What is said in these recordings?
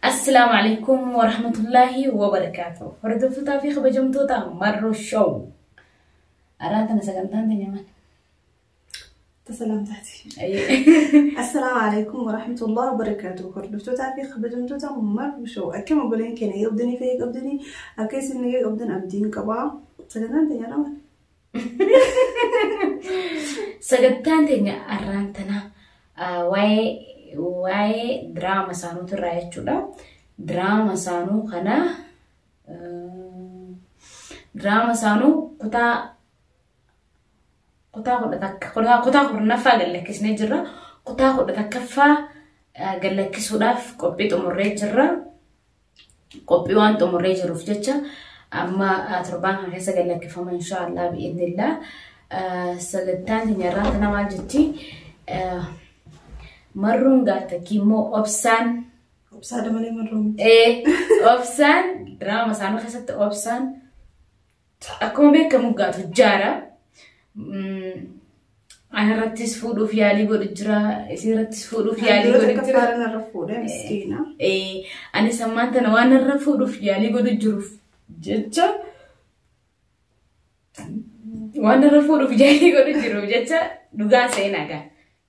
Assalaamu alaikum warahmatullaahi wabarakaatu. Hordoftootaa fi kabajamtoota Marroo Show. Araan tana sagantaan teenya maal? Tasalamtaati. Assalaamu alaikum warahmatullahi wabarakaatu. Hordoftootaa fi kabajamtoota Marroo Show. Akkam obboleen keenya qabdanii fayya qabdanii akka isin nagee qabdan abdiin qabaa. Sagantaan teenya maal? Sagantaan teenya arraan tana waa'ee diraama isaanuutu irraa jechuudha. Diraama isaanuu kana diraama isaanuu kutaa 11 kutaa 10ffaa gallakkisnee jirra. Kutaa 11ffaa gallakkisuudhaaf qophii xumurree jirra. Qophii waan xumurree jiruuf jecha amma torbaan kana keessa gallakkifama inshaallah bi'idnillah. Sagantaan keenya irraa tana maal jetti? Marruun gaaftakii immoo obsaan. Obsaa dabalee marruun. Obsaan diraama isaanii keessatti obsaan akkuma beekamu gaa tujjaara. Ana irrattis fuudhuuf yaalii godhu jira. Isin irrattis fuudhuuf yaalii godhu jira. Kaffaaran irra fuudhee miskiina. Anis ammaan tana waan irra fuudhuuf yaalii godhu jiruuf jecha waan irra fuudhuuf yaalii godhu jiruuf jecha dhugaa seenaa gaa.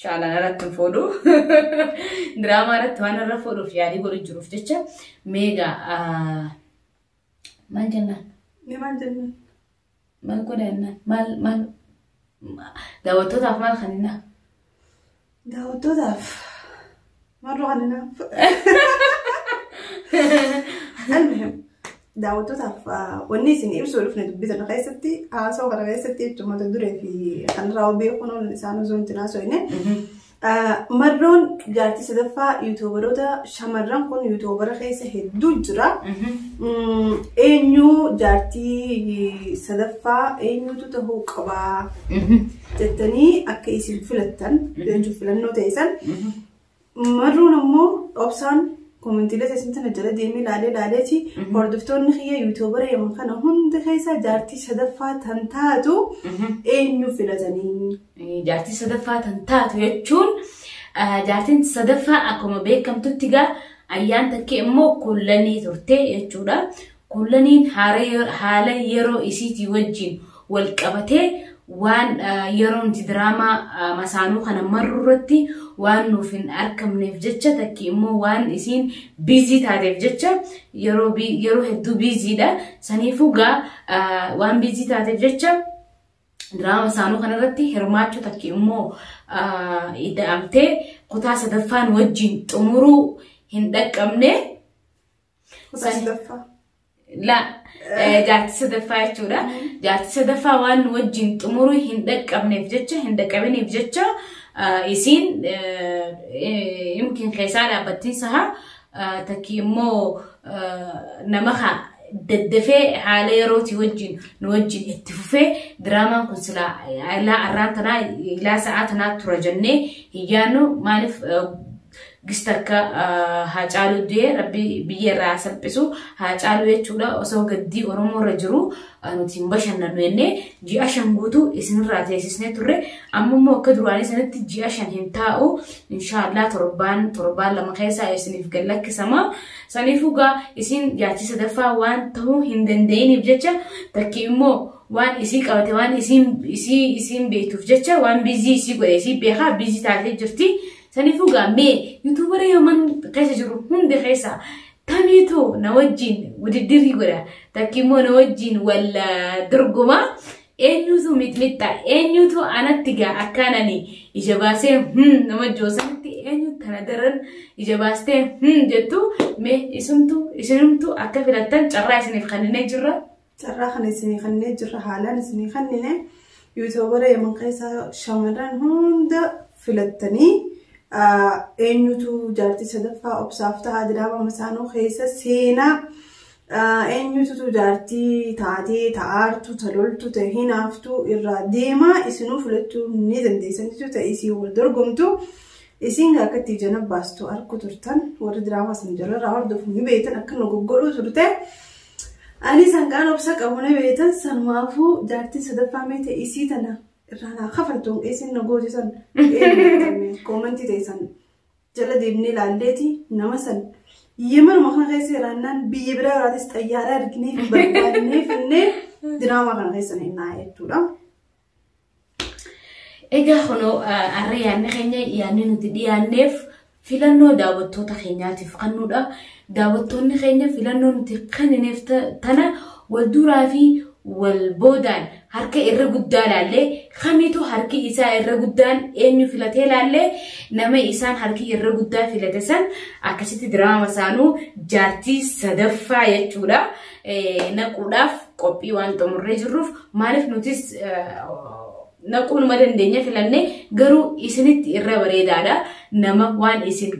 Shaalaan irratti hin fuudhu. Diraamaa irratti waan irra fuudhuuf yaalii godhu jiruuf jecha meegaa maal jennaan? Ni maal jennaan? Maal godha jennaan? Maal maal daawwattootaaf maal kennaa? Daawwattootaaf marroo kenninaaf. Almuhim daawwattootaaf wanni isin ibsuu dhufne dubbii sana keessatti haasawaa kana keessatti jechuun mata duree fi kanarraa beekuun isaan osoo hin haasofne. Marroon jaartii sadaffaa yuutuubaroota shamarran kun yuutuubara keessa hedduu jira. Eenyu jaartii sadaffaa eenyutu ta'uu qabaa jettanii akka isin filattan jechuun filannoo ta'e. Marroon ammoo obsaan koomentiilee isin tana jala deemee ilaalee ilaaleeti hordoftoonni kiyya yuutuubara yaman kana hunda keessa jaartii sadaffaa tan taatu eenyu filatanii? Jaartii sadaffaa tan taatu jechuun jaartiin sadaffaa akkuma beekamtutti gaa ayyaan takkee immoo kullanii turte jechuudha. Kullaniin haala yeroo isiitii wajjin wal qabatee waan yeroo nuti diraamaa masaanuu kana marru irratti waan nuuf hin argamneef jecha takki immoo waan isiin biizii taateef jecha yeroo hedduu biiziidha. Saniifuu gaa waan biizii taateef jecha diraama isaanuu kanarratti hirmaachuu takki immoo ida'amtee kutaa sadaffaan wajjin xumuruu hin dhaqqabne. Kutaa sadaffaa. La jaartii sadaffaa jechuudha. Jaartii sadaffaa waan wajjin xumuruu hin dhaqqabneef jecha hin dhaqqabiniif jecha isiin yookiin keessaa dhaabbattiin saha takki immoo nama daddafee haala yerootii wajjin nu wajjin itti fufee diraamaan kun silaa ilaa arraan tanaa ilaa sa'aa tanaa tura jennee hin yaadnu. Maaliif gista akka Haacaaluu du'ee rabbi biyya irraa salphisu Haacaaluu jechuudha osoo gaddii Oromoo irra jiru nuti hin bashannannu jennee ji'a 5 guutuu isinirraa teessisnee turre. Amma immoo akka duraanii sanatti ji'a 5 hin taa'u inshaallah torbaan torbaan 2 keessaa isiniif gad lakkisama. Saniifuu gaa isin jaartii sadaffaa waan ta'uu hin danda'iniif jecha takki immoo waan isii qabate waan isiin beektuuf jecha waan biizii isii godhe isii beekaa biizii taatee jirti. Saniifuu gaa mee yuutuubara yooman keessa jiru hundi keessa tamiitu na wajjin wudiddirii godha takki immoo na wajjin wal dorgoma eenyutu mixmixxa eenyutu anatti gaa akkaan ani ija baasee nama joosanitti eenyu tana daran ija baastee jettu mee isumtu isinumtu akka filattan carraa isiniif kenninee jirra. Carraa kana isinii kennee jirra haalaan isinii kennine yuutuubara yaman keessa shamarran hunda filattanii eenyutu jaartii sadaffaa obsaaf ta'a diraama masaanuu keessa seenaa eenyutu jaartii taatee ta'aartu taloltu ta'e hinaaftu irraa deemaa isinuu filachuu ni dandeessan jechuudha ta'e isii wal dorgomtu. Isiin akka itti ija baastu arku turtan warri diraamaa sana jalarraa hordofu ni beektan akka nu goggodhuu turte. Ani sanqaan obsa qabu ni beektan sanumaafuu jaartii sadaffaa mee ta'e isii tana irraa naa kafaltuun isin na goote san koomantii ta'e san Jala deemnee ilaalleeti nama san Yemenuma kana keessa jiraannaan biyya biraa irraatis xayyaara arginee barbaadnee finnee diraamaa kana keessa neennaa jechuudha. Egaa kunoo har'a yaadni keenya yaadni nuti dhiyaanneef filannoo daawwattoota keenyaatiif kennuudha. Daawwattoonni keenya filannoo nuti kennineef tana wal duraa fi wal boodaan harka irra guddaa laallee kamitu harki isaa irra guddaan eenyu filatee laallee nama isaan harki irra guddaa filate san akkasitti diraama isaanuu jaartii sadaffaa jechuudha. Naquudhaaf qophii waan xumurree jirruuf maaliif nutis naquunuma dandeenya filannee garuu isinitti irra bareedaadha. Nama waan isin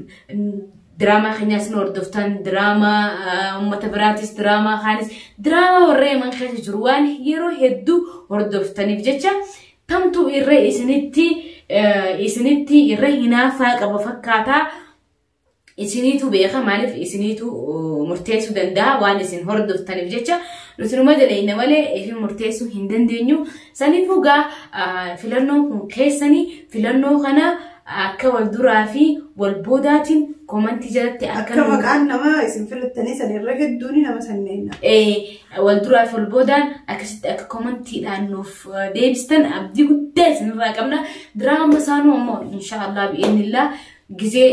diraamaa keenyaas ni hordoftan, diraamaa uummata biraatis, diraamaa kaanis, diraamaa warra Yemen keessa jiru waan yeroo hedduu hordoftaniif jecha tamtu irra isinitti irra hinaaffaa qaba fakkaataa. Isiniitu beeka maaliif isiniitu murteessuu danda'a waan isin hordoftaniif jecha nuti numa daleenya malee isin murteessuu hin dandeenyu. Saniifuu gaa filannoon kun keessanii filannoo kana akka wal duraa fi wal boodaatiin komantii jalatti akka maqaan nama isin filattanii san irra hedduun nama sanneenna. Wal duraa fi wal boodaan akkasitti akka komantiidhaan nuuf deebistan abdii guddaa isinirraa qabna. Diraama isaanuu ammoo inshaallah bi'innillaa gizee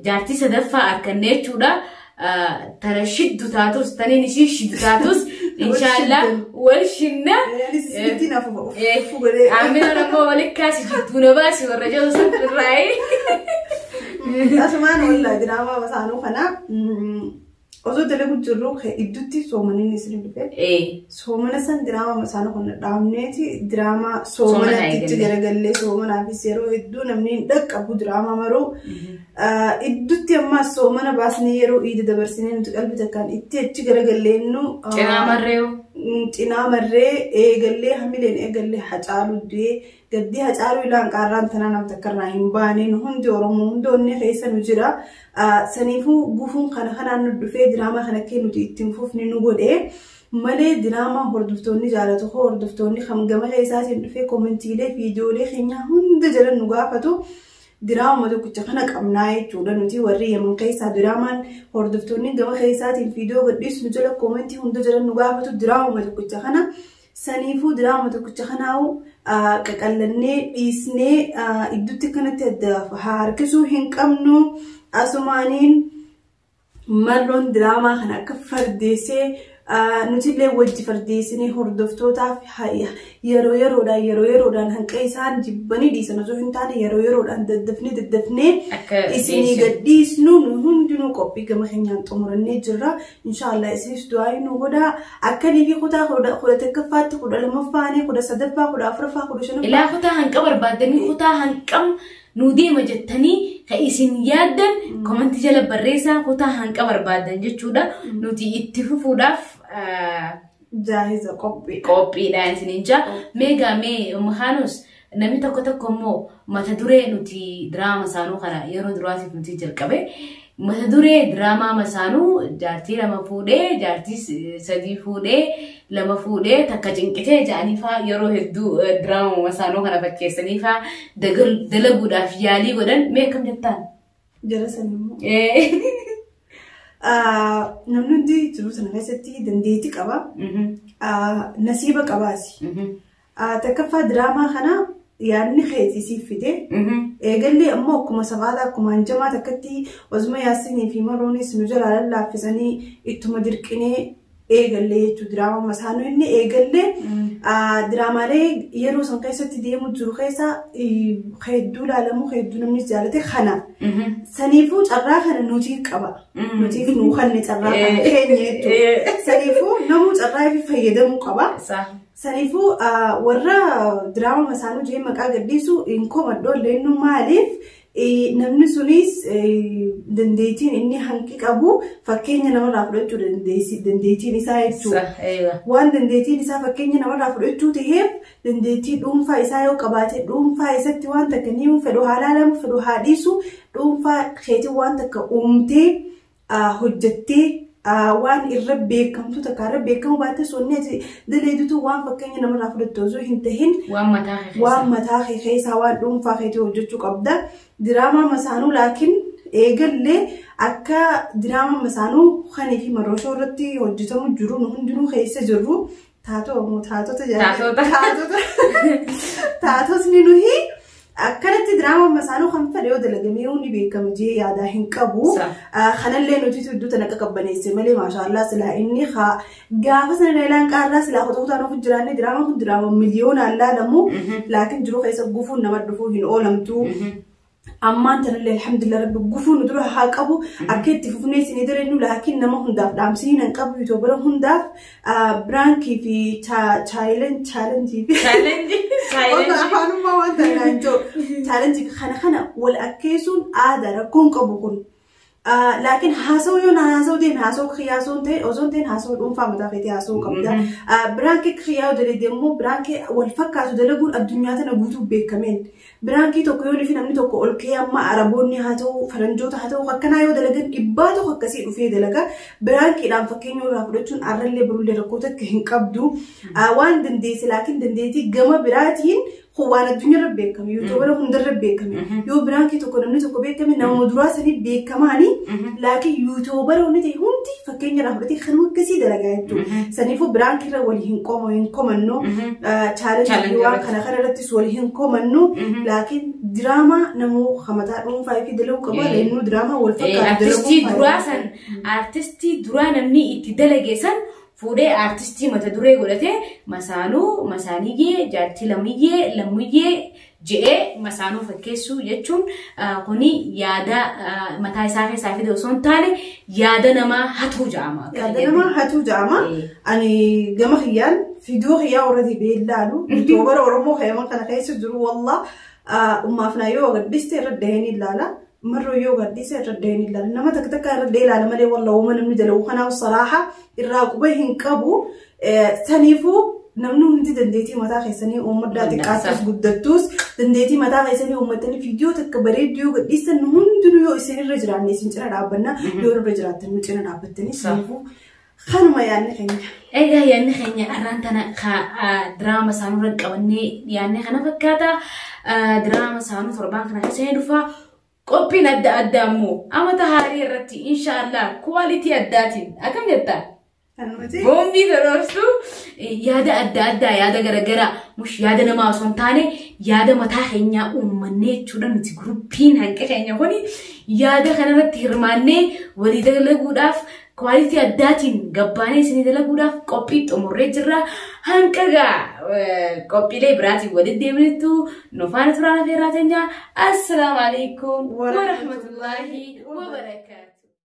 jaartii sadaffaa arganne jechuudha. Tana shiddu taatus taniin ishii shiddu taatus inshaallah wal shinna. Aminoon ammoo walikkaasi jidduu na baasi warra jedhu san irraayi. Asumaan wallaa diraamaa masaanuu kana osoo dalagu jirru idduutti soomaniin isin dhufe. Soomana san diraamaa masaanuu kana dhaabneeti diraamaa soomanatti garagallee soomanaafis yeroo hedduu namni hin dhaqqabu diraamaa maruu. Idduutti ammaa soomana baasnee yeroo iida dabarsinee nuti qalbii takkaan itti achi garagallee nu. Cinaa marree. Cinaa marree eegallee hamileen eegallee Hacaaluu du'ee gaddii Hacaaluu ilaan qaarraan tanaa nam takkarraa hin baane nu hundi Oromoo hundi onnee keessa nu jira. Saniifuu gufuun kana kanaan nu dhufee diraamaa kana akka nuti ittiin fufne nu godhee malee diraamaa hordoftoonni jaalatu hordoftoonni gama keessaatiin dhufee koomentiilee viidiyoolee keenyaa hunda jala nu gaafatu. Diraama tokkicha kana qabnaa jechuudha nuti warri Yemen keessaa diraamaan hordoftoonni gama keessaatiin viidiyoo gadhiisnu jala koomentii hunda jala nu gaafatu diraama tokkicha kana saniifuu diraama tokkicha kanaa'u qaqallannee dhiisnee idduutti kanatti adda harkisuu hin qabnu asumaaniin marroon diraamaa kana akka fardeessee nuti illee wajji fardeessinee hordoftootaaf yeroo yeroodhaan hanqa isaan jibbanii dhiisan osoo hin taane yeroo yeroodhaan daddafnee isinii gadhiisnu nu hundinuu qophii gama keenyaan xumurannee jirra. Inshaallah isinis du'aa nu godhaa. Akkanii fi kutaa 11ffaatti 12ffaanii 13ffaa 14ffaa 15ffaa. Ilaa kutaa hanqa barbaadanii kutaa hanqam nu deema jettanii kan isin yaaddan komantii jala barreessaa kutaa hanqa barbaadan jechuudha. Nuti itti fufuudhaaf jaahiza qophii. Qophiidhaan isiniin jaa. Meegaa mee Mahaanus namni tokko tokko immoo mata duree nuti diraama isaanuu kana yeroo duraatiif nuti jalqabe mata duree diraamaa masaanuu jaartii lama fuudhee jaartii sadii fuudhee lama fuudhee takka cinqitee ja'aniifaa yeroo hedduu diraama masaanuu kana fakkeessaniifaa dalaguudhaaf yaalii godhan mee akkam jettaan? Jala san immoo. Namni hundi jiruu sana keessatti dandeettii qaba. Nasiiba qabaasi. Takkaffaa diraamaa kana yaadni keetii siif fide. Eegallee ammoo akkuma sabaata akkuma hanjamaa takkatti osuma Yaasinii fi Maroonis nu jalaa lallaaffisanii ittuma dirqinee eegallee jechuudha diraamaa masaanuu inni eegallee diraamaalee yeroo san keessatti deemu jiru keessa hedduu ilaalamu hedduu namni jaalate kana. Saniifuu carraa kana nuti qaba. Nutiif nuu kanne carraa kana keenya jechuudha. Saniifuu namuu carraa fi fayyadamuu qaba. Saniifuu warra diraama masaanuu jee maqaa gadhiisu hin komadhoo illee maaliif namni sunis dandeettiin inni hanqi qabu fakkeenya namarraa fudhachuu dandeettiin isaa jechuudha. Waan dandeettiin isaa fakkeenya namarraa fudhachuu ta'eef dandeettii dhuunfaa isaa yoo qabaate dhuunfaa isatti waan takka ni fedhu haa laalamu fedhu haa dhiisu dhuunfaa keetii waan takka uumtee hojjettee Waan irra beekamtu takka irra beekamu baatte sonni ati daleedutu waan fakkeenya namarraa fudhattu osoo hin tahin Waan mataa kee waan mataa kee keessaa waan dhuunfaa keetii hojjechuu qabda. Diraamaa masaanuu laakiin eegallee akka diraamaa masaanuu kanii fi marroshoo irratti hojjetamu jiru nu hundinuu keessa jirru taatoo moo taatota Taatota. Taatota. Taatotni nuyi akkanatti diraamaa masaanuu kan fedhe yoo dalagamee ni beekama jee yaadaa hin qabu. Sa. Kanallee nuti iddoo tana qabbaneesse malee maashaallah silaa inni haa gaafa sana leelaan qaarraa silaa kutaa kutaan of jiraanne diraamaan kun diraama miliyoonaan laalamu laakiin jiruu keessa gufuun nama dhufuu hin oolamtu. Ammaan tanallee alhamdulillah rabbi gufuu nu dura haa qabu akka itti fufnee isinii dareenyu laakiin nama hundaaf dhaamsinii nan qabu yuutuubara hundaaf biraankii fi chaalenjii fi Challenge. Wanta afaanummaa waan ta'an jiru. Chaalenjii kana kana wal akkeessuun aadaa rakkoon qabu kun. Laakiin haasawuu yoo naan haasawuu deeme haasawuu kiyyaa osoo hin ta'in osoo hin ta'in haasawuu dhuunfaa mataa keetii haasawuu qabda. Biraankii kiyyaa yoo dalagde immoo biraankii wal fakkaatu dalaguun addunyaa tana guutuu beekameen. Biraankii tokko yoo fi namni tokko ol ka'ee amma araboonni haa ta'u faranjoota haa ta'u akkanaa yoo dalagan dhibbaa tokko akkasii dhufee dalaga. Biraankiidhaan fakkeenya irraa fudhachuun arrallee birullee rakkoo takka hin qabdu. Waan dandeesse laakiin dandeettii gama biraatiin kun waan addunyaarra beekame yuutuubara hundarra beekame yoo biraankii tokko namni tokko beekame nama duraa sanii beekamaani laakiin yuutuubara hundi ta'e hundi fakkeenya irraa fudhatee kan akkasii dalagaa jechuudha. Saniifuu biraankiirra walii hin qomo hin komannu chaalenjii waan kana kana irrattis walii hin komannu laakiin diraamaa namuu hamataa dhuunfaa fi dalaguu qaba leennu diraamaa wal fakkaatu Artistii duraa san artistii duraa namni itti dalage san fuudhee artistii mata duree godhatee masaanuu masaaniyyee jaartii lamiyyee lammiyyee je'ee masaanuu fakkeessuu jechuun kuni yaada mataa isaa keessaa fide osoo hin taane yaada namaa hatuu jedhama. Yaada namaa hatuu jedhama. Ani gama kiyyaan fidoo kiyyaa warra deebi'ee ilaalu yuutuubara Oromoo kiyyaman kana keessa jiru wallah ummaaf naa yoo gaddiste irra daheen ilaala. Marroo yoo gaddise irra daheen ilaala. Nama takka takka irra dahee ilaala malee wallah uuma namni dalagu kanaaf saraaha irraa quba hin qabu. Saniifuu namni hundi dandeettii mataa keessanii uummaddaa xiqqaattus guddattus dandeettii mataa keessanii uummatanii viidiyoo takka bareedduu yoo gadhiisan hundinuu yoo isin irra jiraanne isin cina dhaabbanna yoo irra jiraattan nu cina dhaabbattanii saniifuu kanuma yaadni keenya. Egaa yaadni keenya arraan tana diraama isaanuu irra qabannee dhiyaanne kana fakkaata. Diraama isaanuu torbaan kana keessa ni dhufa. Qophiin adda addaa immoo amata haarii irratti inshaallah kuwaalitii addaatiin akkam jettaa? Kanumati. Boombii tolorsu yaada adda addaa yaada garaagaraa mush yaada namaa osoo hin taane yaada mataa keenyaa uummannee jechuudha nuti guruppiin hanqe keenya kuni yaada kanarratti hirmaannee walii dalaguudhaaf kwaalitii addaatiin gabbaanee isinii dalaguudhaaf qophii xumurree jirra. Hanqa gaa qophiilee biraatiin walitti deemnittu nu faana turaan afeerraa teenya. Assalaamu alaikum warahmatullaahi wabarakaatu.